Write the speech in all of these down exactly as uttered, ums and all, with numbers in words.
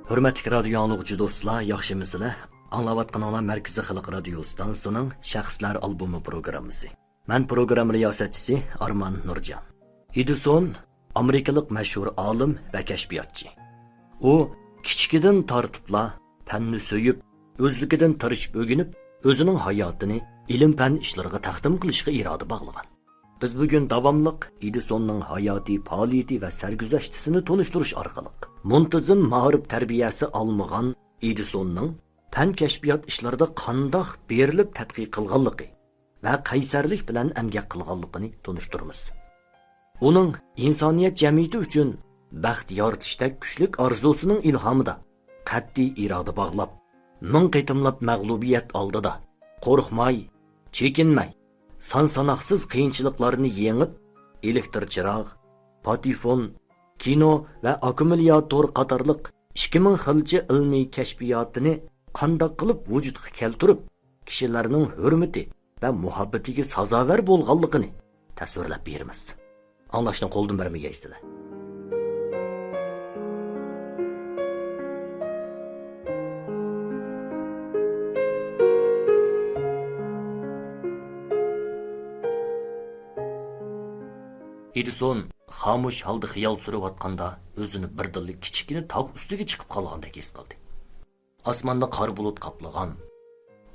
ھۆرمەتلىك رادىيو ئاڭلىغۇچى دوستلار، ياخشىمۇسىلەر؟ ئاڭلاۋاتقىنىڭلار مەركىزىي خەلق رادىيو ئىستانسىسىنىڭ شەخسلەر ئالبومى پروگراممىسى. مەن پروگرامما رىياسەتچىسى ئارمان نۇرجان. ئېدىسون ئامېرىكىلىق مەشھۇر ئالىم ۋە كەشپىياتچى. ئۇ كىچىكىدىن تارتىپلا پەننى سۆيۈپ، ئۆزلۈكىدىن تىرىشىپ ئۆگىنىپ، ئۆزىنىڭ ھاياتىنى ئىلىم-پەن ئىشلىرىغا تەقدىم قىلىشقا ئىرادە باغلىغان. بىز بۈگۈن داۋاملىق ئېدىسوننىڭ ھاياتىي پائالىيىتى ۋە سەرگۈزەشتىسىنى تونۇشتۇرۇش ئارقىلىق، مۇنتىزىم مائارىپ تەربىيەسى ئالمىغان ئېدىسوننىڭ پەن كەشپىيات ئىشلىرىدا قانداق بېرىلىپ تەتقىق قىلغانلىقى ۋە قەيسەرلىك بىلەن ئەمگەك قىلغانلىقىنى تونۇشتۇرىمىز. ئۇنىڭ ئىنسانىيەت جەمئىيىتى ئۈچۈن بەخت يارىتىشتەك كۈچلۈك ئارزۇسىنىڭ ئىلھامىدا قەتئىي ئىرادە باغلاپ، مىڭ قېتىملاپ مەغلۇبىيەت ئالدىدا قورقماي، چېكىنمەي، سان ساناقسىز قىيىنچىلىقلارنى يېڭىپ، ئېلېكتر چىراغ، پاتېفون، كىنو ۋە ئاككۇمۇلياتور قاتارلىق ئىككى مىڭ خىلچە ئىلمىي كەشپىياتىنى قانداق قىلىپ ۋۇجۇدقا كەلتۈرۈپ، كىشىلەرنىڭ ھۆرمىتى ۋە مۇھەببىتىگە سازاۋەر بولغانلىقىنى تەسۋىرلەپ بېرىمىز. ئاڭلاشنى قولدىن بەرمىگەيسىلەر. ئېدىسون خامۇش ھالدا خىيال سۈرۈۋاتقاندا، ئۆزىنى بىردىنلا كىچىككىنە تاغ ئۈستىگە چىقىپ قالغاندەك ھېس قىلدى. ئاسماننى قارا بۇلۇت قاپلىغان.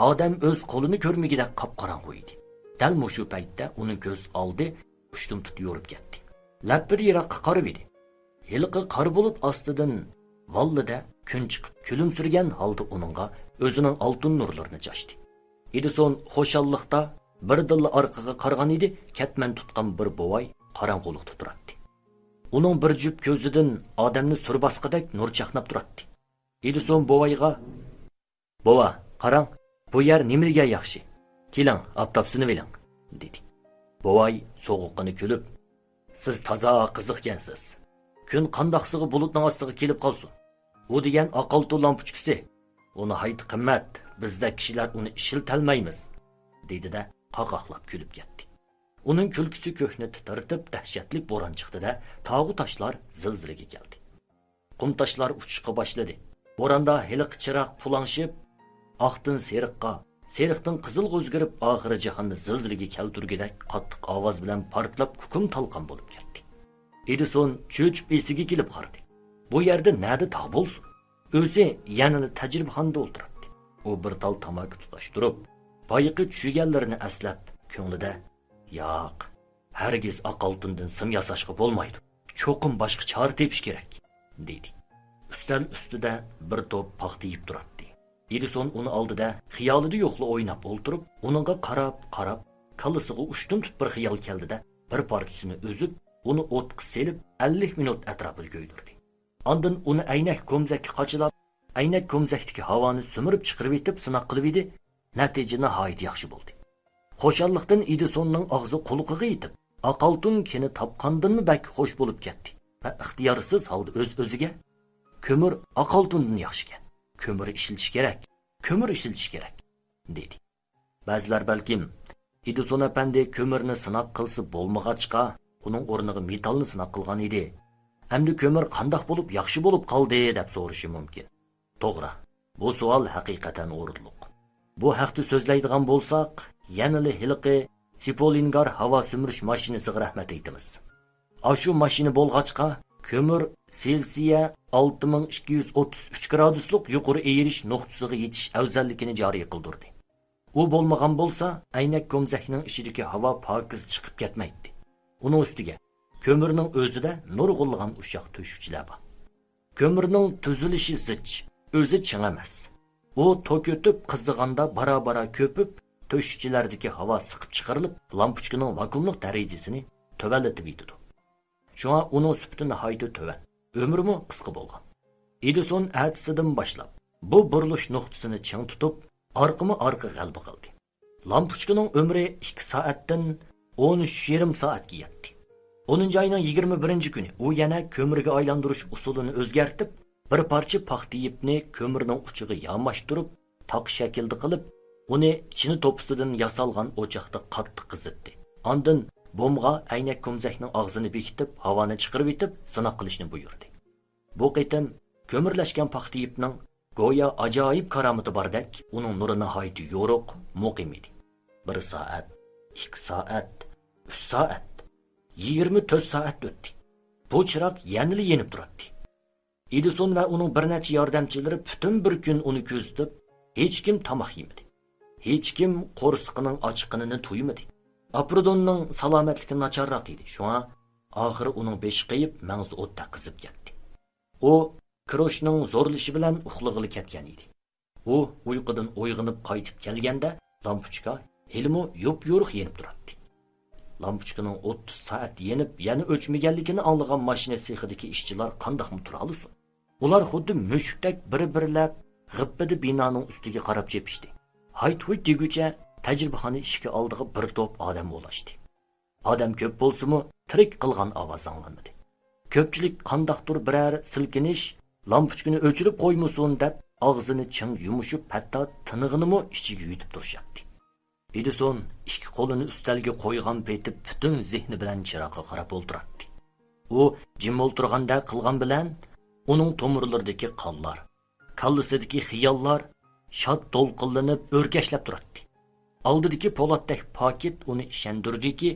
ئادەم ئۆز قولىنى كۆرمىگۈدەك قاپقاراڭغۇ ئىدى. دەل مۇشۇ پەيتتە ئۇنىڭ كۆز ئالدى ئۇشتۇمتۇت يورۇپ كەتتى. لەپپىدە يىراققا قارىۋىدى. ھېلىقى قارا بۇلۇت ئاستىدىن ۋاللىدە كۈن چىقىپ، كۈلۈمسىرىگەن ھالدا ئۇنىڭغا ئۆزىنىڭ ئالتۇن نۇرلىرىنى چاچتى. ئېدىسون خۇشاللىقتا بىردىنلا ئارقىغا قارىغان ئىدى، كەتمەن تۇتقان بىر بوۋاي قاراڭغۇلۇقتا تۇراتتى. ئۇنىڭ بىر جۈپ كۆزىدىن ئادەمنى سۈر باسقۇدەك نۇر چاقناپ تۇراتتى. ئېدىسون بوۋايغا، «بوۋا، قاراڭ، بۇ يەر نېمىلىگە ياخشى؟ كېلىڭ، ئاپتاپ سىنىۋېلىڭ» دېدى. بوۋاي سوغۇققىنا كۈلۈپ، «سىز تازا قىزىقكەنسىز. كۈن قانداقسىغا بۇلۇتنىڭ ئاستىغا كېلىپ قالسۇن. ئۇ دېگەن ئاق ئالتۇن لامپۇچكىسى. ئۇ ناھايىتى قىممەت، بىزدەك كىشىلەر ئۇنى ئىشلىتەلمەيمىز» دېدى-دە، قاقاقلاپ كۈلۈپ كەتتى. ئۇنىڭ كۈلكىسى كۆكنى تىترىتىپ، دەھشەتلىك بوران چىقتى-دە، تاغۇ تاشلار زىلزىلىگە كەلدى. قۇم تاشلار ئۇچۇشقا باشلىدى. بوراندا ھېلىقى چىراغ پۇلاڭشىپ، ئاقتىن سېرىققا، سېرىقتىن قىزىلغا ئۆزگىرىپ، ئاخىرى جاھاننى زىلزىلىگە كەلتۈرگۈدەك قاتتىق ئاۋاز بىلەن پارتلاپ، كۇكۇم-تالقان بولۇپ كەتتى. ئېدىسون چۆچۈپ ئېسىگە كېلىپ قارىدى. بۇ يەردە نەدە تاغ بولسۇن؟ ئۆزى يەنىلا تەجرىبىخانىدا ئولتۇراتتى. ئۇ بىر تال تاماكا تۇتاشتۇرۇپ، بايىقى چۈشىگەنلىرىنى ئەسلەپ، كۆڭلىدە، «ياق، ھەرگىز ئاق ئالتۇندىن سىم ياساشقا بولمايدۇ. چوقۇم باشقا چارە تېپىش كېرەك» دېدى. ئۈستەل ئۈستىدە بىر توپ پاختا يىپ تۇراتتى. ئېدىسون ئۇنى ئالدىدا خىيالىدا يوقلا ئويناپ ئولتۇرۇپ، ئۇنىڭغا قاراپ، قاراپ، كاللىسىغا ئۇشتۇمتۇت بىر خىيال كەلدىدە، بىر پارچىسىنى ئۈزۈپ، ئۇنى ئوتقا سېلىپ، ئەللىك مىنۇت ئەتراپىدا كۆيدۈردى. ئاندىن ئۇنى ئەينەك كومزەككە قاچىلاپ، ئەينەك كومزەكتىكى ھاۋانى سۈمۈرۈپ چىقىرىۋېتىپ سىناق قىلىۋىدى، نەتىجە ناھايىتى ياخشى بولدى. خۇشاللىقتىن ئېدىسوننىڭ ئاغزى قۇلىقىغا يېتىپ، ئاق ئالتۇن كېنى تاپقاندىنمۇ بەك خوش بولۇپ كەتتى ۋە ئىختىيارسىز ھالدا ئۆز-ئۆزىگە، «كۆمۈر ئاق ئالتۇندىن ياخشىكەن، كۆمۈر ئىشلىتىش كېرەك، كۆمۈر ئىشلىتىش كېرەك» دېدى. بەزىلەر بەلكىم، «ئېدىسون ئەپەندى كۆمۈرنى سىناق قىلسا بولمىغاچقا، ئۇنىڭ ئورنىغا مېتالنى سىناق قىلغان ئىدى. ئەمدى كۆمۈر قانداق بولۇپ ياخشى بولۇپ قالدى؟» دەپ سورىشى مۇمكىن. توغرا، بۇ سوئال ھەقىقەتەن ئورۇنلۇق. بۇ ھەقتە سۆزلەيدىغان بولساق، يەنىلا ھېلىقى سىپولىنگار ھاۋا سۈمۈرۈش ماشىنىسىغا رەھمەت ئېيتىمىز. ئاشۇ ماشىنا بولغاچقا، كۆمۈر سېلسىيە ئالتە مىڭ ئىككى يۈز ئوتتۇز ئۈچ گرادۇسلۇق يۇقىرى ئېرىش نۇقتىسىغا يېتىش ئەۋزەللىكىنى جارى قىلدۇردى. ئۇ بولمىغان بولسا، ئەينەك كومزەكنىڭ ئىچىدىكى ھاۋا پاكىز چىقىپ كەتمەيتتى. ئۇنىڭ ئۈستىگە، كۆمۈرنىڭ ئۆزىدە نۇرغۇنلىغان ئۇششاق تۆشۈكچىلەر بار. كۆمۈرنىڭ تۈزۈلۈشى زىچ، ئۆزى چىڭ ئەمەس. ئۇ توك ئۆتۈپ قىزىغاندا بارا-بارا كۆپۈپ، تۆشۈكچىلەردىكى ھاۋا سىقىپ چىقىرىلىپ، لامپۇچكىنىڭ ۋاكۇئۇملۇق دەرىجىسىنى تۆۋەنلىتىۋېتىدۇ. شۇڭا ئۇنىڭ سۈپىتى ناھايىتى تۆۋەن، ئۆمرىمۇ قىسقا بولغان. ئېدىسون ئەتىسىدىن باشلاپ بۇ بۇرۇلۇش نۇقتىسىنى چىڭ تۇتۇپ، ئارقىمۇ ئارقا غەلىبە قىلدى. لامپۇچكىنىڭ ئۆمرى ئىككى سائەتتىن ئون ئۈچ يېرىم سائەتكە يەتتى. ئونىنچى ئاينىڭ يىگىرمە بىرىنچى كۈنى ئۇ يەنە كۆمۈرگە ئايلاندۇرۇش ئۇسۇلىنى ئۆزگەرتىپ، بىر پارچە پاختا يىپنى كۆمۈرنىڭ ئۇچىغا ياماشتۇرۇپ، تاق شەكلىدە قىلىپ، ئۇنى چىنە توپىسىدىن ياسالغان ئوچاقتا قاتتىق قىزىتتى. ئاندىن بومغا ئەينەك كومزەكنىڭ ئاغزىنى بېكىتىپ، ھاۋانى چىقىرىۋېتىپ، سىناق قىلىشنى بۇيرۇدى. بۇ قېتىم كۆمۈرلەشكەن پاختا يىپنىڭ گويا ئاجايىپ كارامىتى باردەك، ئۇنىڭ نۇرى ناھايىتى يورۇق، مۇقىم ئىدى. بىر سائەت، ئىككى سائەت، ئۈچ سائەت، يىگىرمە تۆت سائەت ئۆتتى. بۇ چىراغ يەنىلا يېنىپ تۇراتتى. ئېدىسون ۋە ئۇنىڭ بىر نەچچە ياردەمچىلىرى پۈتۈن بىر كۈن ئۇنى كۆزىتىپ، ھېچكىم تاماق يېمىدى. ھېچكىم قورسىقىنىڭ ئاچقىنىنى تۇيمىدى. ئاپرودوننىڭ سالامەتلىكى ناچارراق ئىدى، شۇڭا ئاخىرى ئۇنىڭ بېشى قېيىپ، مەڭزى ئوتتەك قىزىپ كەتتى. ئۇ كىروشنىڭ زورلىشى بىلەن ئۇخلىغىلى كەتكەن ئىدى. ئۇ ئۇيقۇدىن ئويغىنىپ قايتىپ كەلگەندە، لامپۇچكا ھېلىمۇ يوپيورۇق يېنىپ تۇراتتى. لامپۇچكىنىڭ ئوتتۇز سائەت يېنىپ، يەنە ئۆچمىگەنلىكىنى ئاڭلىغان ماشىنا سېخىدىكى ئىشچىلار قانداقمۇ تۇرالىسۇن؟ ئۇلار خۇددى مۈشۈكتەك بىر-بىرلەپ غىپپىدە بىنانىڭ ئۈستىگە قاراپ چېپىشتى. ھايت-ھۇيت دېگۈچە تەجرىبىخانا ئىشىكى ئالدىغا بىر توپ ئادەم ئولاشتى. ئادەم كۆپ بولسىمۇ، تىرىك قىلغان ئاۋاز ئاڭلانمىدى. كۆپچىلىك قانداقتۇر بىرەر سىلكىنىش، لامپۇچكىنى ئۆچۈرۈپ قويمىسۇن دەپ، ئاغزىنى چىڭ يۇمۇشۇپ، ھەتتا تىنىقىنىمۇ ئىچىگە يۇتۇپ تۇرۇشاتتى. ئېدىسون ئىككى قولىنى ئۈستەلگە قويغان پېتى پۈتۈن زېھنى بىلەن چىراغقا قاراپ ئولتۇراتتى. ئۇ جىم ئولتۇرغاندەك قىلغان بىلەن، ئۇنىڭ تومۇرلىرىدىكى قانلار، كاللىسىدىكى خىياللار شاد دولقۇنلىنىپ ئۆركەشلەپ تۇراتتى. ئالدىدىكى پولاتتەك پاكىت ئۇنى ئىشەندۈردىكى،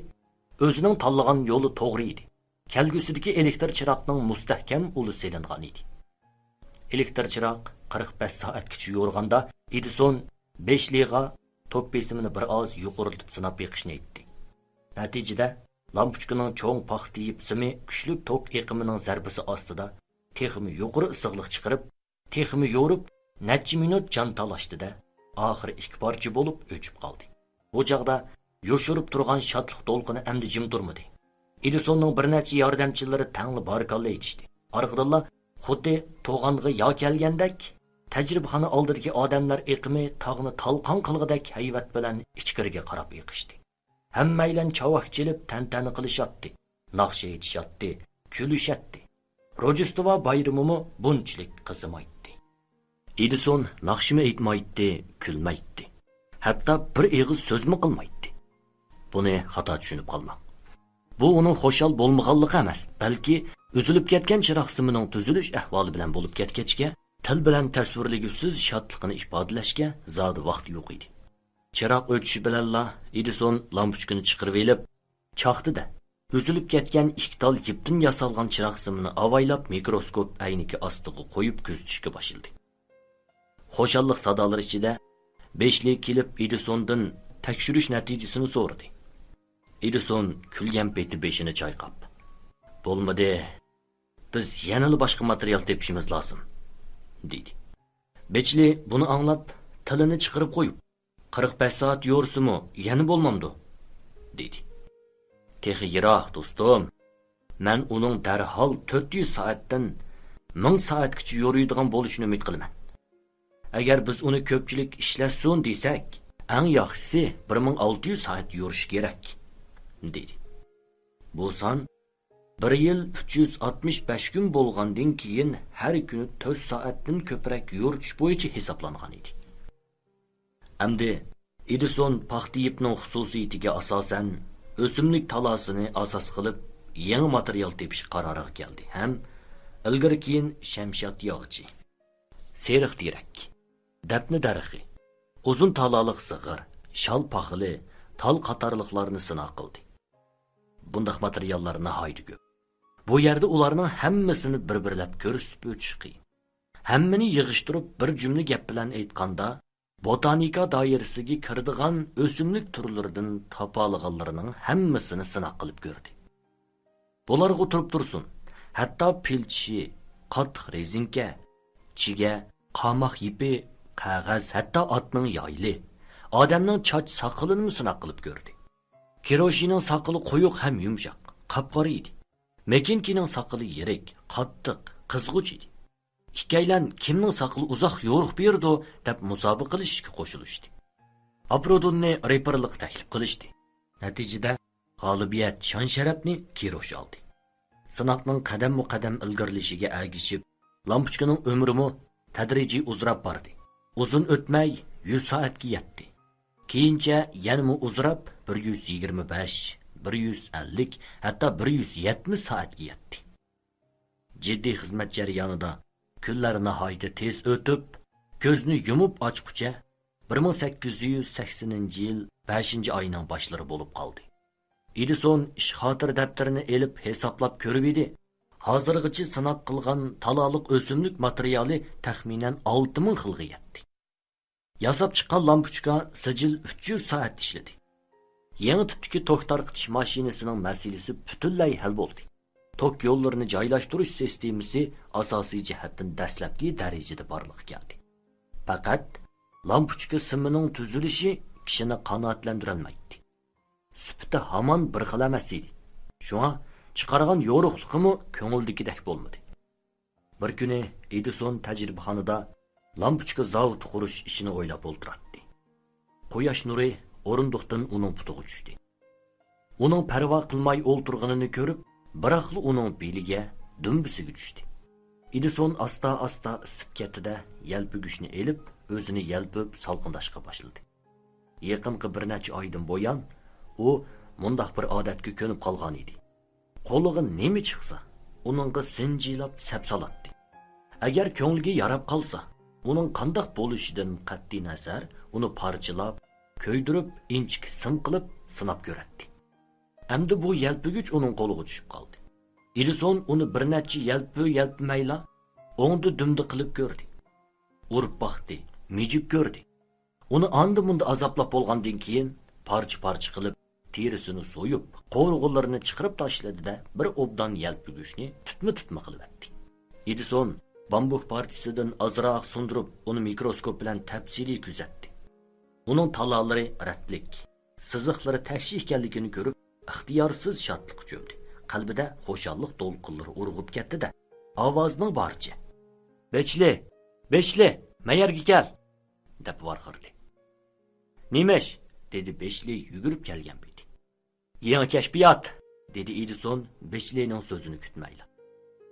ئۆزىنىڭ تاللىغان يولى توغرا ئىدى. كەلگۈسىدىكى ئېلېكتر چىراغنىڭ مۇستەھكەم ئۇلى سېلىنغان ئىدى. ئېلېكتر چىراغ قىرىق بەش سائەتكىچە يورۇغاندا، ئېدىسون بېشلىغا توك بېسىمىنى بىر ئاز يۇقىرىلىتىپ سىناپ بېقىشنى ئېيتتى. نەتىجىدە، لامپۇچكىنىڭ چوڭ پاختا يىپ سىمى كۈچلۈك توك ئېقىمىنىڭ زەربىسى ئاستىدا تېخىمۇ يۇقىرى ئىسسىقلىق چىقىرىپ، تېخىمۇ يورۇپ، نەچچە مىنۇت جان تالاشتى-دە، ئاخىرى ئىككى پارچە بولۇپ ئۆچۈپ قالدى. بۇ چاغدا يوشۇرۇپ تۇرغان شادلىق دولقۇنى ئەمدى جىم تۇرمىدى. ئېدىسوننىڭ بىر نەچچە ياردەمچىلىرى تەڭلا بارىكاللا ئېيتىشتى. ئارقىدىنلا خۇددى توغانغا يا كەلگەندەك، تەجرىبىخانا ئالدىدىكى ئادەملەر ئېقىمى تاغنى تالقان قىلغۇدەك ھەيۋەت بىلەن ئىچكىرىگە قاراپ ئېقىشتى. ھەممەيلەن چاۋاك چېلىپ تەنتەنە قىلىشاتتى، ناخشا ئېيتىشاتتى، كۈلۈشەتتى. روژدېستۋا بايرىمىمۇ بۇنچىلىك قىزىمايتتى. ئېدىسون ناخشىمۇ ئېيتمايتتى، كۈلمەيتتى. ھەتتا بىر ئېغىز سۆزمۇ قىلمايتتى. بۇنى خاتا چۈشىنىپ قالماڭ. بۇ ئۇنىڭ خۇشال بولمىغانلىقى ئەمەس، بەلكى ئۈزۈلۈپ كەتكەن چىراغ سىمىنىڭ تۈزۈلۈش ئەھۋالى بىلەن بولۇپ كەتكەچكە، تىل بىلەن تەسۋىرلىگۈسىز شادلىقىنى ئىپادىلەشكە زادى ۋاقتى يوق ئىدى. چىراغ ئۆچۈشى بىلەنلا ئېدىسون لامپۇچكىنى چىقىرىۋېلىپ، چاختىدە ئۈزۈلۈپ كەتكەن ئىككى تال يىپتىن ياسالغان چىراغ سىمىنى ئاۋايلاپ مىكروسكوپ ئەينىكى ئاستىغا قويۇپ كۆزىتىشكە باشلىدى. خۇشاللىق سادالىرى ئىچىدە بېشلى كېلىپ ئېدىسوندىن تەكشۈرۈش نەتىجىسىنى سورىدى. ئېدىسون كۈلگەن پېتى بېشىنى چايقاپ، بولمىدى، بىز يەنىلا باشقا ماتېرىيال تېپىشىمىز لازىم، دېدى. بېچلى بۇنى ئاڭلاپ، تىلىنى چىقىرىپ قويۇپ، قىرىق بەش سائەت يورسىمۇ يەنە بولمامدۇ؟ دېدى. تېخى يىراق، دوستۇم. مەن ئۇنىڭ دەرھال تۆت يۈز سائەتتىن مىڭ سائەتكىچە يورۇيدىغان بولۇشىنى ئۈمىد قىلىمەن. ئەگەر بىز ئۇنى كۆپچىلىك ئىشلەتسۇن دېسەك، ئەڭ ياخشىسى بىر مىڭ ئالتە يۈز سائەت يورۇش كېرەك، دېدى. بۇ سان بىر يىل ئۈچ يۈز ئاتمىش بەش كۈن بولغاندىن كېيىن، ھەر كۈنى تۆت سائەتتىن كۆپرەك يورۇتۇش بويىچە ھېسابلانغان ئىدى. ئەمدى ئېدىسون پاختا يىپنىڭ خۇسۇسىيىتىگە ئاساسەن، ئۆسۈملۈك تالاسىنى ئاساس قىلىپ، يېڭى ماتېرىيال تېپىش قارارىغا كەلدى ھەم ئىلگىرى-كېيىن شەمشاد ياغىچى، سېرىق تېرەك، دەپنە دەرىخى، ئۇزۇن تالالىق زىغىر، شال پاخىلى، تال قاتارلىقلارنى سىناق قىلدى. بۇنداق ماتېرىياللار ناھايىتى كۆپ. بۇ يەردە ئۇلارنىڭ ھەممىسىنى بىر-بىرلەپ كۆرسىتىپ ئۆتۈش قىيىن. ھەممىنى يىغىشتۇرۇپ بىر جۈملە گەپ بىلەن ئېيتقاندا، بوتانىكا دائىرىسىگە كىرىدىغان ئۆسۈملۈك تۈرلىرىدىن تاپالىغانلىرىنىڭ ھەممىسىنى سىناق قىلىپ كۆردى. بۇلارغا تۇرۇپ تۇرسۇن، ھەتتا پىل چىشى، قاتتىق رېزىنكە، چىگە، قاماق يىپى، قەغەز، ھەتتا ئاتنىڭ يايلى، ئادەمنىڭ چاچ ساقىلىنىمۇ سىناق قىلىپ كۆردى. كىروشىنىڭ ساقىلى قويۇق ھەم يۇمشاق، قاپقارا ئىدى. مېكىنكىنىڭ ساقىلى يىرىك، قاتتىق، قىزغۇچ ئىدى. ئىككىيلەن كىمنىڭ ساقىلى ئۇزاق يورۇق بېرىدۇ دەپ مۇسابىقە قىلىشىشقا قوشۇلۇشتى. ئاپرودوننى رېپېرلىققا تەكلىپ قىلىشتى. نەتىجىدە غالىبىيەت، شان-شەرەپنى كىروش ئالدى. سىناقنىڭ قەدەممۇ قەدەم ئىلگىرىلىشىگە ئەگىشىپ، لامپۇچكىنىڭ ئۆمرىمۇ تەدرىجىي ئۇزىراپ باردى. ئۇزۇن ئۆتمەي يۈز سائەتكە يەتتى. كېيىنچە يەنىمۇ ئۇزىراپ، بىر يۈز يىگىرمە بەش، بىر يۈز ئەللىك، ھەتتا بىر يۈز يەتمىش سائەتكە يەتتى. جىددىي خىزمەت جەريانىدا كۈنلەر ناھايىتى تېز ئۆتۈپ، كۆزنى يۇمۇپ ئاچقۇچە بىر مىڭ سەككىز يۈز سەكسىنىنچى يىل بەشىنچى ئاينىڭ باشلىرى بولۇپ قالدى. ئېدىسون ئىش خاتىرە دەپتىرىنى ئېلىپ ھېسابلاپ كۆرۈۋىدى. ھازىرغىچە سىناق قىلغان تالالىق ئۆسۈملۈك ماتېرىيالى تەخمىنەن ئالتە مىڭ خىلغا يەتتى. ياساپ چىققان لامپۇچكا سىجىل ئۈچ يۈز سائەت ئىشلىدى. يېڭى تىپتىكى توك تارقىتىش ماشىنىسىنىڭ مەسىلىسى پۈتۈنلەي ھەل بولدى. توك يوللىرىنى جايلاشتۇرۇش سىستېمىسى ئاساسىي جەھەتتىن دەسلەپكى دەرىجىدە بارلىققا كەلدى. پەقەت لامپۇچكا سىمىنىڭ تۈزۈلۈشى كىشىنى قانائەتلەندۈرەلمەيتتى. سۈپىتى ھامان بىر خىل ئەمەس ئىدى. شۇڭا چىقارغان يورۇقلۇقىمۇ كۆڭۈلدىكىدەك بولمىدى. بىر كۈنى ئېدىسون تەجرىبىخانىدا لامپۇچكا زاۋۇتى قۇرۇش ئىشىنى ئويلاپ ئولتۇراتتى. قۇياش نۇرى ئورۇندۇقتىن ئۇنىڭ پۇتىغا چۈشتى. ئۇنىڭ پەرۋا قىلماي ئولتۇرغىنىنى كۆرۈپ، بىراقلا ئۇنىڭ بېلىگە، دۈمبىسىگە چۈشتى. ئېدىسون ئاستا-ئاستا ئىسسىپ كەتتى-دە، يەلپۈگۈچنى ئېلىپ، ئۆزىنى يەلپۈپ سالقىنداشقا باشلىدى. يېقىنقى بىر نەچچە ئايدىن بۇيان ئۇ مۇنداق بىر ئادەتكە كۆنۈپ قالغانىدى. قولىغا نېمە چىقسا، ئۇنىڭغا سىنچىلاپ سەپ سالاتتى. ئەگەر كۆڭلىگە ياراپ قالسا، ئۇنىڭ قانداق بولۇشىدىن قەتئىينەزەر، ئۇنى پارچىلاپ، كۆيدۈرۈپ، ئىنچىكە سىم قىلىپ سىناپ كۆرەتتى. ئەمدى بۇ يەلپۈگۈچ ئۇنىڭ قولىغا چۈشۈپ قالدى. ئېدىسون ئۇنى بىر نەچچە يەلپۈ يەلپۈمەيلا، ئوڭدا دۈمدە قىلىپ كۆردى. ئۇرۇپ باقتى، مىجىپ كۆردى. ئۇنى ئاندا-مۇندا ئازابلاپ بولغاندىن كېيىن، پارچە-پارچە قىلىپ، تېرىسىنى سويۇپ، قوۋۇرغىلىرىنى چىقىرىپ تاشلىدى-دە، بىر ئوبدان يەلپۈگۈچنى تۈتمە-تۈتمە قىلىۋەتتى. ئېدىسون بامبۇك پارچىسىدىن ئازراق سۇندۇرۇپ، ئۇنى مىكروسكوپ بىلەن تەپسىلىي كۆزەتتى. ئۇنىڭ تالالىرى رەتلىك، سىزىقلىرى تەكشى ئىكەنلىكىنى كۆرۈپ، ئىختىيارسىز شادلىققا چۆمدى. قەلبىدە خۇشاللىق دولقۇنلىرى ئۇرغۇپ كەتتى-دە، ئاۋازىنىڭ بارىچە، «بېچلى! بېچلى! مەيەرگە كەل!» دەپ ۋارقىرىدى. «نېمە ئىش؟» دېدى بېچلى يۈگۈرۈپ كەلگەن پېتى. «يېڭى كەشپىيات!» دېدى ئېدىسون بېچلىنىڭ سۆزىنى كۈتمەيلا.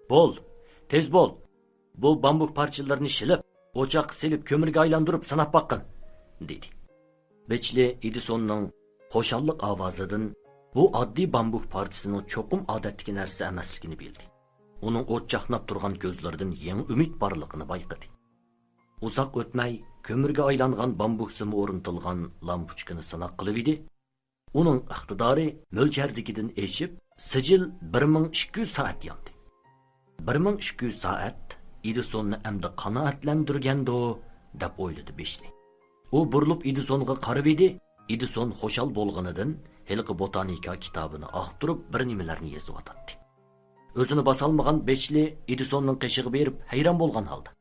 «بول، تېز بول! بۇ بامبۇك پارچىلىرىنى شىلىپ، ئوچاققا سېلىپ، كۆمۈرگە ئايلاندۇرۇپ سىناپ باققىن!» دېدى. بېچلى ئېدىسوننىڭ خۇشاللىق ئاۋازىدىن بۇ ئاددىي بامبۇك پارچىسىنىڭ چوقۇم ئادەتتىكى نەرسە ئەمەسلىكىنى بىلدى. ئۇنىڭ ئوت چاقناپ تۇرغان كۆزلىرىدىن يېڭى ئۈمىد پارلىقىنى بايقىدى. ئۇزاق ئۆتمەي، كۆمۈرگە ئايلانغان بامبۇك سىمى ئورنىتىلغان لامپۇچكىنى سىناق قىلىۋىدى. ئۇنىڭ ئىقتىدارى مۆلچەردىكىدىن ئېشىپ، سىجىل بىر مىڭ ئىككى يۈز سائەت ياندى. «بىر مىڭ ئىككى يۈز سائەت ئېدىسوننى ئەمدى قانائەتلەندۈرگەندۇ؟» دەپ ئويلىدى بېچلى. ئۇ بۇرۇلۇپ ئېدىسونغا قارىۋىدى. ئېدىسون خۇشال بولغىنىدىن ھېلىقى بوتانىكا كىتابىنى ئاختۇرۇپ، بىر نېمىلەرنى يېزىۋاتاتتى. ئۆزىنى باسالمىغان بېچلى ئېدىسوننىڭ قېشىغا بېرىپ، ھەيران بولغان ھالدا،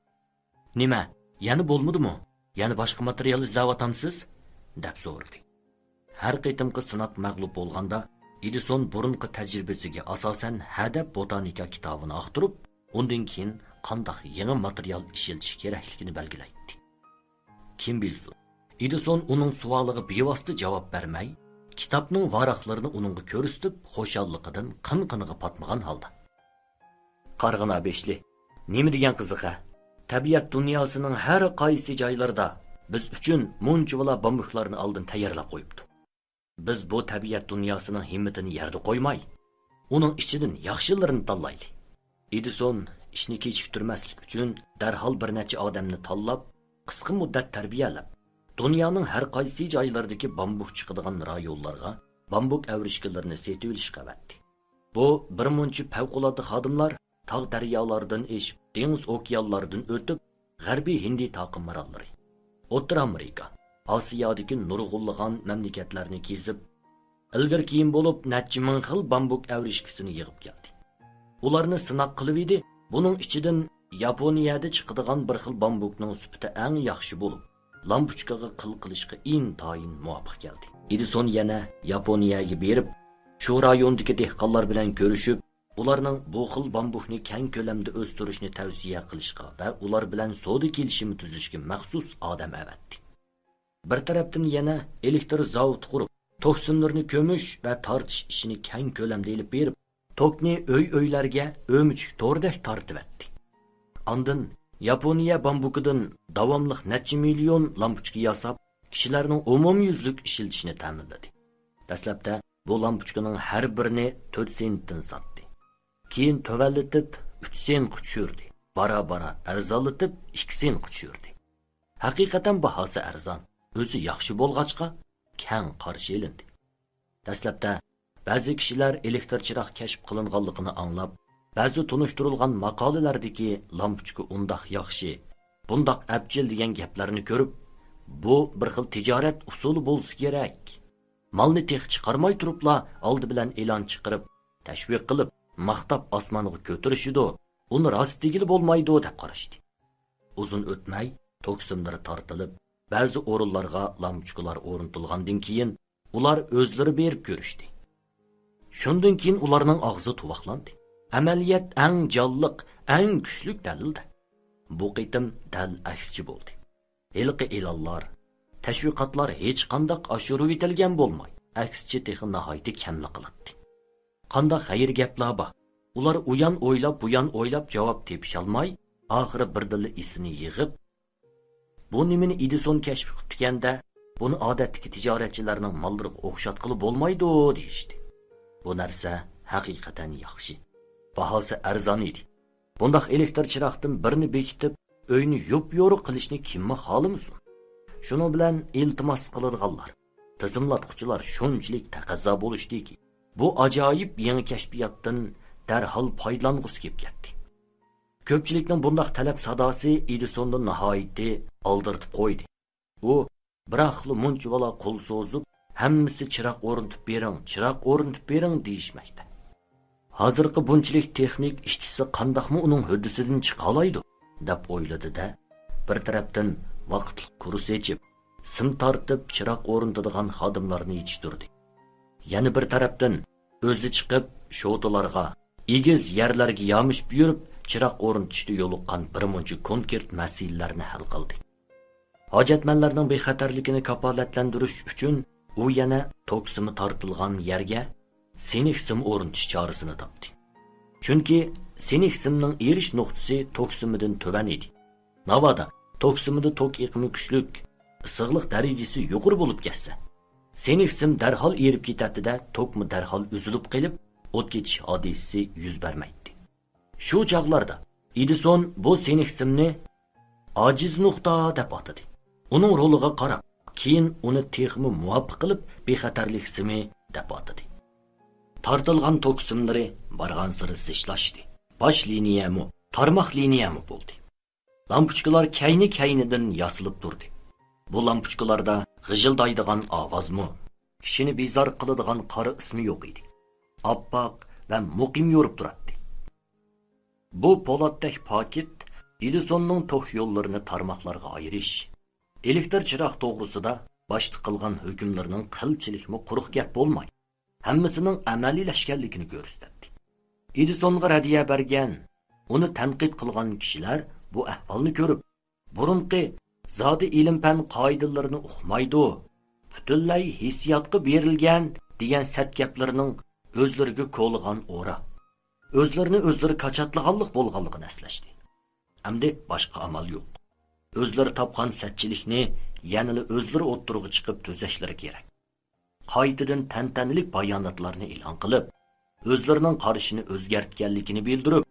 «نېمە، يەنە بولمىدىمۇ؟ يەنە باشقا ماتېرىيال ئىزدەۋاتامسىز؟» دەپ سورىدى. ھەر قېتىمقى سىناق مەغلۇپ بولغاندا، ئېدىسون بۇرۇنقى تەجرىبىسىگە ئاساسەن ھەدەپ بوتانىكا كىتابىنى ئاختۇرۇپ، ئۇندىن كېيىن قانداق يېڭى ماتېرىيال ئىشلىتىش كېرەكلىكىنى بەلگىلەيتتى. كىم بىلسۇن، ئېدىسون ئۇنىڭ سوئالىغا بىۋاسىتە جاۋاب بەرمەي، كىتابنىڭ ۋاراقلىرىنى ئۇنىڭغا كۆرسىتىپ، خۇشاللىقىدىن قىن-قىنىغا پاتمىغان ھالدا، «قارىغىنا بېچلى، نېمە دېگەن قىزىق ھە؟ تەبىئەت دۇنياسىنىڭ ھەر قايسى جايلىرىدا بىز ئۈچۈن مۇنچىۋالا بامبۇكلارنى ئالدىن تەييارلاپ قويۇپتۇ. بىز بۇ تەبىئەت دۇنياسىنىڭ ھىممىتىنى يەردە قويماي، ئۇنىڭ ئىچىدىن ياخشىلىرىنى تاللايلى.» ئېدىسون ئىشنى كېچىكتۈرمەسلىك ئۈچۈن دەرھال بىر نەچچە ئادەمنى تاللاپ، قىسقا مۇددەت تەربىيەلەپ، دۇنيانىڭ ھەر قايسى جايلىرىدىكى بامبۇك چىقىدىغان رايونلارغا بامبۇك ئەۋرىشكىلىرىنى سېتىۋېلىشقا ئەۋەتتى. بۇ بىر مۇنچە پەۋقۇلئاددە خادىملار تاغ دەريالاردىن ئېشىپ، دېڭىز ئوكيانلاردىن ئۆتۈپ، غەربىي ھىندى تاقىم ماراللىرى، ئوتتۇرا ئامېرىكا، ئاسىيادىكى نۇرغۇنلىغان مەملىكەتلەرنى كېزىپ، ئىلگىرى كېيىن بولۇپ نەچچە مىڭ خىل بامبۇك ئەۋرىشكىسىنى يىغىپ كەلدى. ئۇلارنى سىناق قىلىۋىدى، بۇنىڭ ئىچىدىن ياپونىيەدە چىقىدىغان بىر خىل بامبۇكنىڭ سۈپىتى ئەڭ ياخشى بولۇپ، لامپۇچكىغا قىل قىلىشقا ئىنتايىن مۇۋاپىق كەلدى. ئېدىسون يەنە ياپونىيەگە بېرىپ، شۇ رايوندىكى دېھقانلار بىلەن كۆرۈشۈپ، ئۇلارنىڭ بۇ خىل بامبۇكنى كەڭ كۆلەمدە ئۆستۈرۈشنى تەۋسىيە قىلىشقا ۋە ئۇلار بىلەن سودا كېلىشىمى تۈزۈشكە مەخسۇس ئادەم ئەۋەتتى. بىر تەرەپتىن يەنە ئېلېكتر زاۋۇتى قۇرۇپ، توك سىملىرىنى كۆمۈش ۋە تارتىش ئىشىنى كەڭ كۆلەمدە ئېلىپ بېرىپ، توكنى ئۆي-ئۆيلەرگە ئۆمۈچۈك توردەك تارتىۋەتتى. ئاندىن ياپونىيە بامبۇكىدىن داۋاملىق نەچچە مىليون لامپۇچكا ياساپ، كىشىلەرنىڭ ئومۇميۈزلۈك ئىشلىتىشىنى تەمىنلىدى. دەسلەپتە بۇ لامپۇچكىنىڭ ھەر بىرىنى تۆت سېنتتىن ساتتى. كېيىن تۆۋەنلىتىپ، ئۈچ سېنتقا چۈشۈردى. بارا-بارا ئەرزانلىتىپ، ئىككى سىنىققا چۈشۈردى. ھەقىقەتەن باھاسى ئەرزان، ئۆزى ياخشى بولغاچقا، كەڭ قارشى ئېلىندى. دەسلەپتە بەزى كىشىلەر ئېلېكتر چىراغ كەشىپ قىلىنغانلىقىنى ئاڭلاپ، بەزى تونۇشتۇرۇلغان ماقالىلەردىكى لامپۇچكا ئۇنداق ياخشى، بۇنداق ئەپچىل دېگەن گەپلەرنى كۆرۈپ، بۇ بىر خىل تىجارەت ئۇسۇلى بولسا كېرەك. مالنى تېخى چىقارماي تۇرۇپلا ئالدى بىلەن ئېلان چىقىرىپ، تەشۋىق قىلىپ، ماختاپ ئاسمانغا كۆتۈرۈشىدۇ، ئۇنى راست دېگىلى بولمايدۇ دەپ قاراشتى. ئۇزۇن ئۆتمەي توك سىملىرى تارتىلىپ، بەزى ئورۇنلارغا لامپۇچكىلار ئورنىتىلغاندىن كېيىن، ئۇلار ئۆزلىرى بېرىپ كۆرۈشتى. شۇندىن كېيىن ئۇلارنىڭ ئاغزى تۇۋاقلاندى. ئەمەلىيەت ئەڭ جانلىق، ئەڭ كۈچلۈك دەلىلدە. بۇ قېتىم دەل ئەكسىچە بولدى. ھېلىقى ئېلانلار، تەشۋىقاتلار ھېچقانداق ئاشۇرۇۋېتىلگەن بولماي، ئەكسىچە تېخى ناھايىتى كەملا قىلاتتى. قانداق خەير گەپلەر بار؟ ئۇلار ئۇيان ئويلاپ، بۇيان ئويلاپ جاۋاب تېپىشالماي، ئاخىرى بىردىنلا ئېسىنى يىغىپ، بۇ نېمىنى ئېدىسون كەشىپ قىپتىكەن-دە، بۇنى ئادەتتىكى تىجارەتچىلەرنىڭ ماللىرىغا ئوخشاتقىلى بولمايدۇ، دېيىشتى. بۇ نەرسە ھەقىقەتەن ياخشى. باھاسى ئەرزان ئىدى. بۇنداق ئېلېكتر چىراغدىن بىرنى بېكىتىپ، ئۆينى يوپيورۇق قىلىشنى كىممۇ خالىمىسۇن؟ شۇنىڭ بىلەن ئىلتىماس قىلىدىغانلار، تىزىملاتقۇچىلار شۇنچىلىك تەقەززا بولۇشتىكى، بۇ ئاجايىپ يېڭى كەشپىياتتىن دەرھال پايدىلانغۇسى كېلىپ كەتتى. كۆپچىلىكنىڭ بۇنداق تەلەپ ساداسى ئېدىسوننى ناھايىتى ئالدىرىتىپ قويدى. ئۇ بىراقلا مۇنچىۋالا قول سوزۇپ، ھەممىسى چىراغ ئورنىتىپ بېرىڭ، چىراغ ئورنىتىپ بېرىڭ دېيىشمەكتە. ھازىرقى بۇنچىلىك تېخنىك ئىشچىسى قانداقمۇ ئۇنىڭ ھۆددىسىدىن چىقالايدۇ؟ دەپ ئويلىدى-دە، بىر تەرەپتىن ۋاقىتلىق كۇرس ئېچىپ، سىم تارتىپ چىراغ ئورنىتىدىغان خادىملارنى يېتىشتۈردى. يەنە بىر تەرەپتىن ئۆزى چىقىپ، شوتىلارغا، ئېگىز يەرلەرگە يامىشىپ يۈرۈپ، چىراغ ئورنىتىشتا يولۇققان بىر مۇنچە كونكرېت مەسىلىلەرنى ھەل قىلدى. ھاجەتمەنلەرنىڭ بىخەتەرلىكىنى كاپالەتلەندۈرۈش ئۈچۈن ئۇ يەنە توك سىمى تارتىلغان يەرگە سىنىك سىم ئورنىتىش چارىسىنى تاپتى. چۈنكى سىنىك سىمنىڭ ئېرىش نۇقتىسى توك سىمىدىن تۆۋەن ئىدى. ناۋادا توك سىمىدا توك ئېقىمى كۈچلۈك، ئىسسىقلىق دەرىجىسى يۇقىرى بولۇپ كەتسە، سىنىك سىم دەرھال ئېرىپ كېتەتتى-دە، توكمۇ دەرھال ئۈزۈلۈپ قېلىپ، ئوت كېچىش ھادىسىسى يۈز بەرمەيتتى. شۇ چاغلاردا ئېدىسون بۇ سىنىك سىمنى ئاجىز نۇقتا دەپ ئاتىدى. ئۇنىڭ رولىغا قاراپ، كېيىن ئۇنى تېخىمۇ مۇۋاپىق قىلىپ، بىخەتەرلىك سىمى دەپ ئاتىدى. تارتىلغان توك سىملىرى بارغانسېرى زىچلاشتى. باش لىنىيەمۇ، تارماق لىنىيەمۇ بولدى. لامپۇچكىلار كەينى-كەينىدىن ياسىلىپ تۇردى. بۇ لامپۇچكىلاردا غىژىلدايدىغان ئاۋازمۇ، كىشىنى بىزار قىلىدىغان قارا ئىسمۇ يوق ئىدى. ئاپئاق ۋە مۇقىم يورۇپ تۇراتتى. بۇ پولاتتەك پاكىت ئېدىسوننىڭ توك يوللىرىنى تارماقلارغا ئايرىش، ئېلېكتر چىراغ توغرىسىدا باشتا قىلغان ھۆكۈملىرىنىڭ قىلچىلىكمۇ قۇرۇق گەپ بولماي، ھەممىسىنىڭ ئەمەلىيلەشكەنلىكىنى كۆرسىتەتتى. ئېدىسونغا رەددىيە بەرگەن، ئۇنى تەنقىد قىلغان كىشىلەر بۇ ئەھۋالنى كۆرۈپ، بۇرۇنقى زادى ئىلىم-پەن قائىدىلىرىنى ئۇقمايدۇ، پۈتۈنلەي ھېسسىياتقا بېرىلگەن دېگەن سەت گەپلىرىنىڭ ئۆزلىرىگە كولىغان ئورا، ئۆزلىرىنى ئۆزلىرى كاچاتلىغانلىق بولغانلىقىنى ئەسلەشتى. ئەمدى باشقا ئامال يوق. ئۆزلىرى تاپقان سەتچىلىكنى يەنىلا ئۆزلىرى ئوتتۇرىغا چىقىپ تۈزەشلىرى كېرەك. قايتىدىن تەنتەنىلىك باياناتلارنى ئېلان قىلىپ، ئۆزلىرىنىڭ قارىشىنى ئۆزگەرتكەنلىكىنى بىلدۈرۈپ،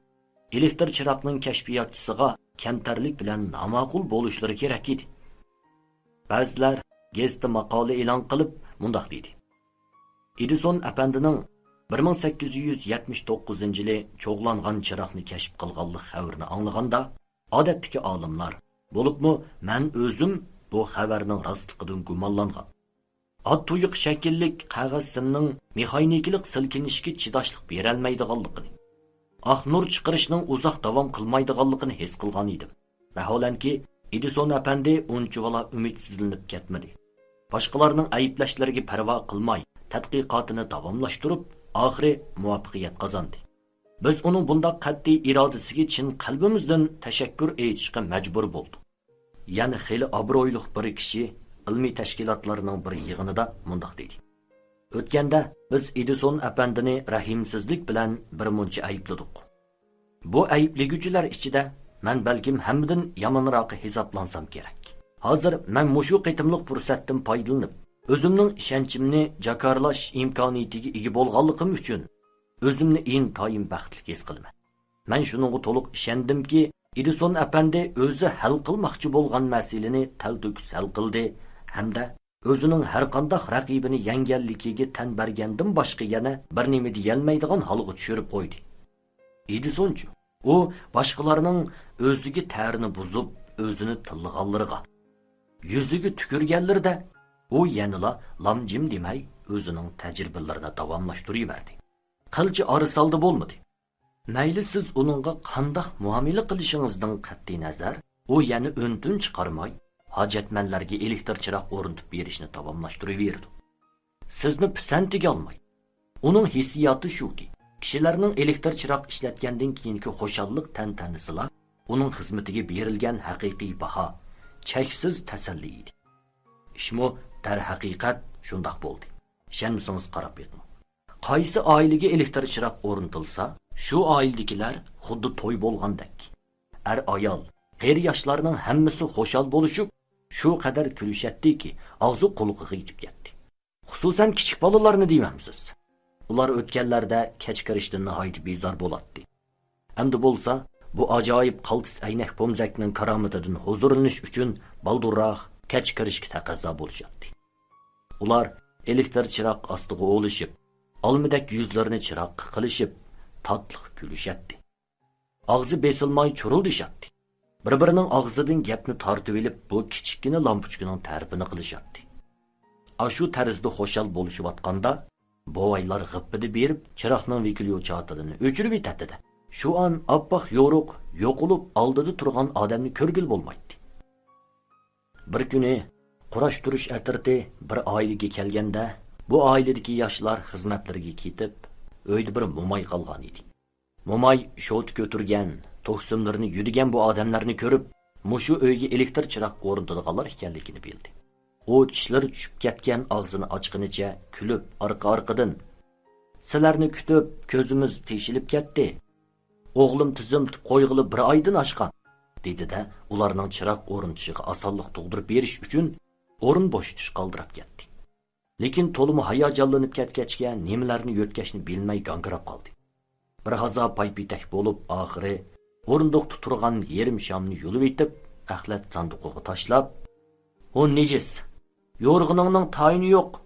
ئېلېكتر چىراغنىڭ كەشپىياتچىسىغا كەمتەرلىك بىلەن ناماقۇل بولۇشلىرى كېرەك ئىدى. بەزىلەر گېزىتتە ماقالە ئېلان قىلىپ مۇنداق دېدى: ئېدىسون ئەپەندىنىڭ بىر مىڭ سەككىز يۈز يەتمىش توققۇزىنچى يىلى چوغلانغان چىراغنى كەشىپ قىلغانلىق خەۋىرىنى ئاڭلىغاندا، ئادەتتىكى ئالىملار، بولۇپمۇ مەن ئۆزۈم بۇ خەۋەرنىڭ راستلىقىدىن گۇمانلانغان. ئات تۇيىقى شەكىللىك قەغەز سىمنىڭ مېخانىكىلىق سىلكىنىشكە چىداشلىق بېرەلمەيدىغانلىقىنى، ئاق نۇر چىقىرىشنىڭ ئۇزاق داۋام قىلمايدىغانلىقىنى ھېس قىلغان ئىدىم. ۋەھالەنكى، ئېدىسون ئەپەندى ئۇنچىۋالا ئۈمىدسىزلىنىپ كەتمىدى. باشقىلارنىڭ ئەيىبلەشلىرىگە پەرۋا قىلماي، تەتقىقاتىنى داۋاملاشتۇرۇپ، ئاخىرى مۇۋەپپەقىيەت قازاندى. بىز ئۇنىڭ بۇنداق قەتئىي ئىرادىسىگە چىن قەلبىمىزدىن تەشەككۈر ئېيتىشقا مەجبۇر بولدۇق. يەنە خېلى ئابرۇيلۇق بىر كىشى ئىلمىي تەشكىلاتلارنىڭ بىر يىغىنىدا مۇنداق دېدى: ئۆتكەندە بىز ئېدىسون ئەپەندىنى رەھىمسىزلىك بىلەن بىر مۇنچە ئەيىبلىدۇق. بۇ ئەيىبلىگۈچىلەر ئىچىدە مەن بەلكىم ھەممىدىن يامانراقى ھېسابلانسام كېرەك. ھازىر مەن مۇشۇ قېتىملىق پۇرسەتتىن پايدىلىنىپ، ئۆزۈمنىڭ ئىشەنچىمنى جاكارلاش ئىمكانىيىتىگە ئىگە بولغانلىقىم ئۈچۈن ئۆزۈمنى ئىنتايىن بەختلىك ھېس قىلىمەن. مەن شۇنىڭغا تولۇق ئىشەندىمكى، ئېدىسون ئەپەندى ئۆزى ھەل قىلماقچى بولغان مەسىلىنى تەلتۆكۈس ھەل قىلدى ھەمدە ئۆزىنىڭ ھەرقانداق رەقىبىنى يەڭگەنلىكىگە تەن بەرگەندىن باشقا يەنە بىر نېمە دېيەلمەيدىغان ھالغا چۈشۈرۈپ قويدى. ئېدىسونچۇ؟ ئۇ باشقىلارنىڭ ئۆزىگە تەرىنى بۇزۇپ، ئۆزىنى تىللىغانلىرىغا، يۈزىگە تۈكۈرگەنلىرىدە، ئۇ يەنىلا لام-جىم دېمەي، ئۆزىنىڭ تەجرىبىلىرىنى داۋاملاشتۇرۇۋەردى. قىلچە ئارىسالدى بولمىدى. مەيلى سىز ئۇنىڭغا قانداق مۇئامىلە قىلىشىڭىزدىن قەتئىينەزەر، ئۇ يەنە ئۈن-تىن چىقارماي، ھاجەتمەنلەرگە ئېلېكتىر چىراغ ئورنىتىپ بېرىشنى داۋاملاشتۇرۇۋېرىدۇ. سىزنى پىسەنتىگە ئالماي، ئۇنىڭ ھېسسىياتى شۇكى، كىشىلەرنىڭ ئېلېكتىر چىراغ ئىشلەتكەندىن كېيىنكى خۇشاللىق تەنتەنىسىلا ئۇنىڭ خىزمىتىگە بېرىلگەن ھەقىقىي باھا، چەكسىز تەسەللى ئىدى. ئىشمۇ دەرھەقىقەت شۇنداق بولدى. ئىشەنمىسىڭىز قاراپ بېقىڭ. قايسى ئائىلىگە ئېلېكتىر چىراغ ئورنىتىلسا، شۇ ئائىلىدىكىلەر خۇددى توي بولغاندەك، ئەر-ئايال، قېرى-ياشلارنىڭ ھەممىسى خۇشال بولۇشۇپ، شۇ قەدەر كۈلۈشەتتىكى، ئاغزى قۇلىقىغا يېتىپ كەتتى. خۇسۇسەن كىچىك بالىلارنى دېمەمسىز؟ ئۇلار ئۆتكەنلەردە كەچ كىرىشتىن ناھايىتى بىزار بولاتتى. ئەمدى بولسا، بۇ ئاجايىپ قالتىس ئەينەك پومزەكنىڭ كارامىتىدىن ھۇزۇرلىنىش ئۈچۈن بالدۇرراق كەچ كىرىشكە تەقەززا بولۇشاتتى. ئۇلار ئېلېكتىر چىراغ ئاستىغا ئولىشىپ، ئالمىدەك يۈزلىرىنى چىراغقا قىلىشىپ، تاتلىق كۈلۈشەتتى. ئاغزى بېسىلماي چۇرۇلدىشاتتى. بىر-بىرىنىڭ ئاغزىدىن گەپنى تارتىۋېلىپ، بۇ كىچىككىنە لامپۇچكىنىڭ تەرىپىنى قىلىشاتتى. ئاشۇ تەرزدە خۇشال بولۇشۇۋاتقاندا، بوۋايلار غىپپىدە بېرىپ، چىراغنىڭ ۋىكىليو چاتىلىنى ئۆچۈرۈۋېتەتتى-دە، شۇ ئان ئاپئاق يورۇق يوقىلىپ، ئالدىدا تۇرغان ئادەمنى كۆرگىلى بولمايتتى. بىر كۈنى قۇراشتۇرۇش ئەترىتى بىر ئائىلىگە كەلگەندە، بۇ ئائىلىدىكى ياشلار خىزمەتلىرىگە كېتىپ، ئۆيدە بىر موماي قالغان ئىدى. موماي شوتا كۆتۈرگەن، توكسىملىرىنى يۈدىگەن بۇ ئادەملەرنى كۆرۈپ، مۇشۇ ئۆيگە ئېلېكتىر چىراغ ئورنىتىدىغانلار ئىكەنلىكىنى بىلدى. ئۇ چىشلىرى چۈشۈپ كەتكەن ئاغزىنى ئاچقىنىچە كۈلۈپ، ئارقا-ئارقىدىن، «سىلەرنى كۈتۈپ، كۆزىمىز تېشىلىپ كەتتى. ئوغلۇم تىزىملىتىپ قويغىلى بىر ئايدىن ئاشقان»، دېدى-دە، ئۇلارنىڭ چىراغ ئورنىتىشىغا ئاسانلىق تۇغدۇرۇپ بېرىش ئۈچۈن ئورۇن بوشىتىش قالدىراپ كەتتى. لېكىن تولىمۇ ھاياجانلىنىپ كەتكەچكە، نېمىلەرنى يۆتكەشنى بىلمەي گاڭگىراپ قالدى. بىر ھازا پايپېتەك بولۇپ، ئاخىرى ئورۇندۇقتا تۇرغان يېرىم شامنى يۇلۇۋېتىپ، ئەخلەت ساندۇقىغا تاشلاپ، «ھو نىجىس! يورغىنىڭنىڭ تايىنى يوق!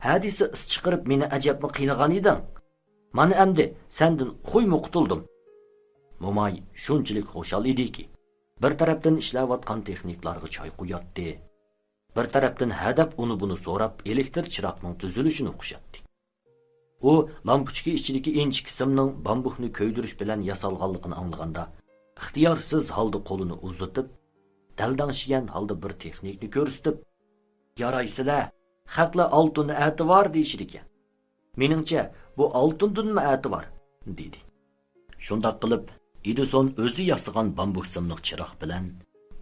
ھە دېسە ئىس چىقىرىپ مېنى ئەجەبمۇ قىينىغان ئىدىڭ! مانا ئەمدى سەندىن خۇيمۇ قۇتۇلدۇم!» موماي شۇنچىلىك خۇشال ئىدىكى، بىر تەرەپتىن ئىشلەۋاتقان تېخنىكلارغا چاي قۇياتتى، بىر تەرەپتىن ھەدەپ ئۇنى-بۇنى سوراپ، ئېلېكتىر چىراغنىڭ تۈزۈلۈشىنى ئوقۇشاتتى. ئۇ لامپۇچكا ئىچىدىكى ئىنچىكە سىمنىڭ بامبۇكنى كۆيدۈرۈش بىلەن ياسالغانلىقىنى ئاڭلىغاندا، ئىختىيارسىز ھالدا قولىنى ئۇزىتىپ، دەلدەڭشىگەن ھالدا بىر تېخنىكنى كۆرسىتىپ، «يارايسىلە، خەقلەر ئالتۇننى ئەتىۋار دېيىشىدىكەن. مېنىڭچە، بۇ ئالتۇندىنمۇ ئەتىۋار» دېدى. شۇنداق قىلىپ، ئېدىسون ئۆزى ياسىغان بامبۇك سىملىق چىراغ بىلەن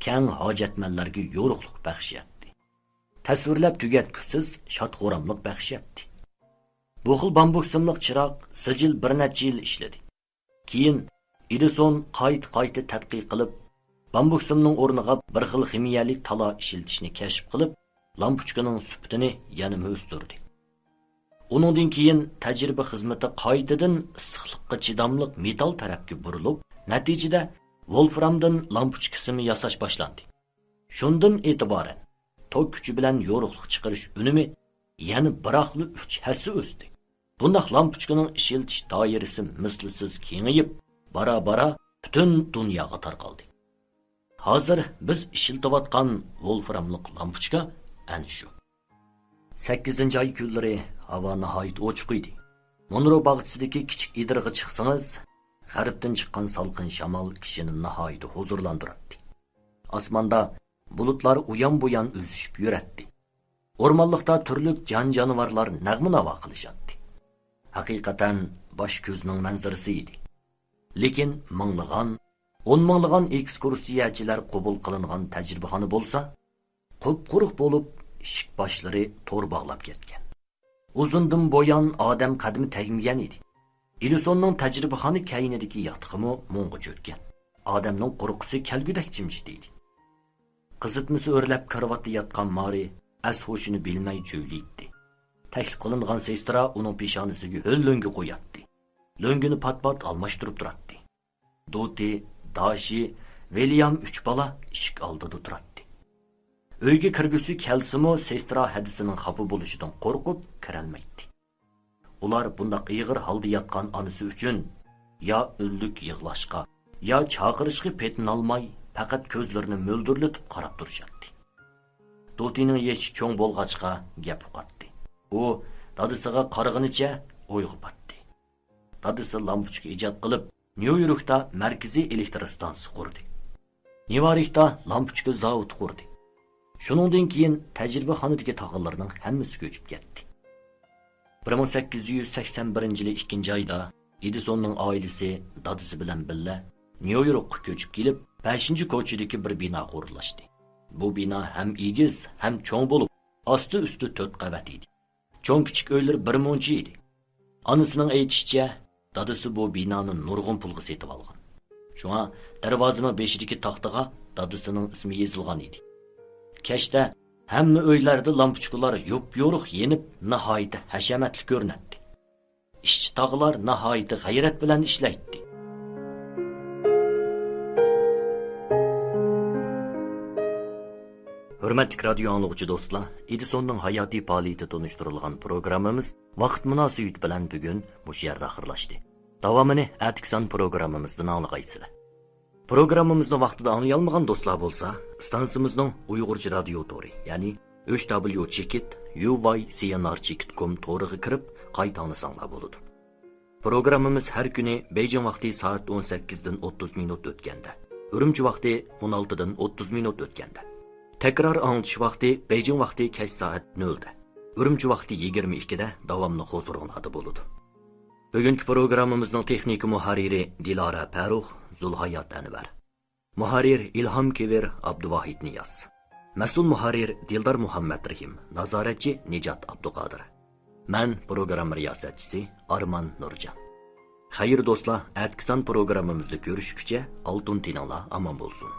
كەڭ ھاجەتمەنلەرگە يورۇقلۇق بەخش ئەتتى. تەسۋىرلەپ تۈگەتكۈسىز شاد-خۇراملىق بەخش ئەتتى. بۇ خىل بامبۇك سىملىق چىراغ سىجىل بىر نەچچە يىل ئىشلىدى. كېيىن ئېدىسون قايتا-قايتا تەتقىق قىلىپ، بامبۇك سىمنىڭ ئورنىغا بىر خىل خىمىيەلىك تالا ئىشلىتىشنى كەشىپ قىلىپ، لامپۇچكىنىڭ سۈپىتىنى يەنىمۇ ئۆستۈردى. ئۇنىڭدىن كېيىن تەجرىبە خىزمىتى قايتىدىن ئىسسىقلىققا چىداملىق مېتال تەرەپكە بۇرۇلۇپ، نەتىجىدە ۋولفرامدىن لامپۇچكا سىمى ياساش باشلاندى. شۇندىن ئېتىبارەن توك كۈچى بىلەن يورۇقلۇق چىقىرىش ئۈنۈمى يەنە بىراقلا ئۈچ ھەسسە ئۆستى. بۇنداق لامپۇچكىنىڭ ئىشلىتىش دائىرىسى مىسلىسىز كېڭىيىپ، بارا-بارا پۈتۈن دۇنياغا تارقالدى. ھازىر بىز ئىشلىتىۋاتقان ۋولفراملىق لامپۇچكا ئەنە شۇ. سەككىزىنچى ئاي كۈنلىرى ھاۋا ناھايىتى ئوچۇق ئىدى. مونرو باغچىسىدىكى كىچىك ئېدىرغا چىقسىڭىز، غەربتىن چىققان سالقىن شامال كىشىنى ناھايىتى ھۇزۇرلاندۇراتتى. ئاسماندا بۇلۇتلار ئۇيان-بۇيان ئۈزۈشۈپ يۈرەتتى. ئورمانلىقتا تۈرلۈك جان-جانىۋارلار نەغمە-ناۋا قىلىشاتتى. ھەقىقەتەن باش كۆزنىڭ مەنزىرىسى ئىدى. لېكىن مىڭلىغان، ئون مىڭلىغان ئېكسكۇرسىيەچىلەر قوبۇل قىلىنغان تەجرىبىخانا بولسا، قۇپقۇرۇق بولۇپ، ئىشىك باشلىرى تور باغلاپ كەتكەن. ئۇزۇندىن بۇيان ئادەم قەدىمى تەگمىگەن ئىدى. ئېدىسوننىڭ تەجرىبىخانا كەينىدىكى ياتىقىمۇ مۇڭغا چۆككەن. ئادەمنىڭ قورقۇسى كەلگۈدەك جىمجىت ئىدى. قىزىتمىسى ئۆرلەپ كارىۋاتتا ياتقان مارى ئەس-ھوشىنى بىلمەي جۆيلۈيتتى. تەكلىپ قىلىنغان سېسترا ئۇنىڭ پېشانىسىگە ھۆل لۆڭگە قوياتتى. لۆڭگىنى پات-پات ئالماشتۇرۇپ تۇراتتى. دوتى، داشى، ۋىليام ئۈچ بالا ئىشىك ئالدىدا تۇراتتى. ئۆيگە كىرگۈسى كەلسىمۇ، سېسترا ھەدىسىنىڭ خاپا بولۇشىدىن قورقۇپ كىرەلمەيتتى. ئۇلار بۇنداق ئېغىر ھالدا ياتقان ئانىسى ئۈچۈن يا ئۈنلۈك يىغلاشقا، يا چاقىرىشقا پېتىنالماي، پەقەت كۆزلىرىنى مۆلدۈرلىتىپ قاراپ تۇرۇشاتتى. دوتىنىڭ يېشى چوڭ بولغاچقا، گەپ ئۇقاتتى. ئۇ دادىسىغا قارىغىنىچە ئويغا پاتتى. دادىسى لامپۇچكا ئىجاد قىلىپ، نيۇ يوركتا مەركىزىي ئېلېكتر ئىستانسىسى قۇردى. نيۇ يوركتا لامپۇچكا زاۋۇتى قۇردى. شۇنىڭدىن كېيىن تەجرىبىخانىدىكى تاغىلىرىنىڭ ھەممىسى كۆچۈپ كەتتى. بىر مىڭ سەككىز يۈز سەكسەن بىرىنچى يىلى ئىككىنچى ئايدا ئېدىسوننىڭ ئائىلىسى دادىسى بىلەن بىللە نيۇ يوركقا كۆچۈپ كېلىپ، بەشىنچى كوچىدىكى بىر بىناغا ئورۇنلاشتى. بۇ بىنا ھەم ئېگىز، ھەم چوڭ بولۇپ، ئاستى ئۈستى تۆت قەۋەت ئىدى. چوڭ كىچىك ئۆيلىرى بىر مۇنچە ئىدى. ئانىسىنىڭ ئېيتىشىچە، دادىسى بۇ بىنانى نۇرغۇن پۇلغا سېتىۋالغان. شۇڭا دەرۋازىنىڭ بېشىدىكى تاختىغا دادىسىنىڭ ئىسمى يېزىلغان ئىدى. كەچتە ھەممە ئۆيلەردە لامپۇچكىلار يوپيورۇق يېنىپ، ناھايىتى ھەشەمەتلىك كۆرۈنەتتى. ئىشچى تاغىلار ناھايىتى غەيرەت بىلەن ئىشلەيتتى. ھۆرمەتلىك رادىيو ئاڭلىغۇچى دوستلار، ئېدىسوننىڭ ھاياتىي پائالىيىتى تونۇشتۇرۇلغان پروگراممىمىز ۋاقىت مۇناسىۋىتى بىلەن بۈگۈن مۇشۇ يەردە ئاخىرلاشتى. داۋامىنى ئەتىكى سان پروگراممىمىزدىن ئاڭلىغايسىلەر. پروگراممىمىزنى ۋاقتىدا ئاڭلىيالمىغان دوستلار بولسا، ئىستانسىمىزنىڭ ئۇيغۇرچە رادىيو تورى، يەنى ئۈچ دابليۇ چېكىت يۇ ۋاي سى ئېن ئار چېكىت كوم تورىغا كىرىپ قايتا ئاڭلىساڭلار بولىدۇ. پروگراممىمىز ھەر كۈنى بېيجىڭ ۋاقتى سائەت ئون سەككىزدىن ئوتتۇز مىنۇت ئۆتكەندە، ئۈرۈمچى ۋاقتى ئون ئالتىدىن ئوتتۇز مىنۇت ئۆتكەندە، تەكرار ئاڭلىتىش ۋاقتى بېيجىڭ ۋاقتى كەچ سائەت نۆلدە، ئۈرۈمچى ۋاقتى يىگىرمە ئىككىدە داۋاملىق ھۇزۇرۇڭلاردا بولىدۇ. بۈگۈنكى پروگراممىمىزنىڭ تېخنىكا مۇھەررىرى دىلارا پەرۇخ، زۇلھايات ئەنۋەر. مۇھەررىر ئىلھام كېۋىر، ئابدۇۋاھىت نىياز. مەسئۇل مۇھەررىر دىلدار مۇھەممەترېھىم، نازارەتچى نىجات ئابدۇقادىر. مەن پروگرامما رىياسەتچىسى ئارمان نۇرجان. خەير دوستلار، ئەتىكى سان پروگراممىمىزدا كۆرۈشكۈچە ئالتۇن تېنىڭلار ئامان بولسۇن.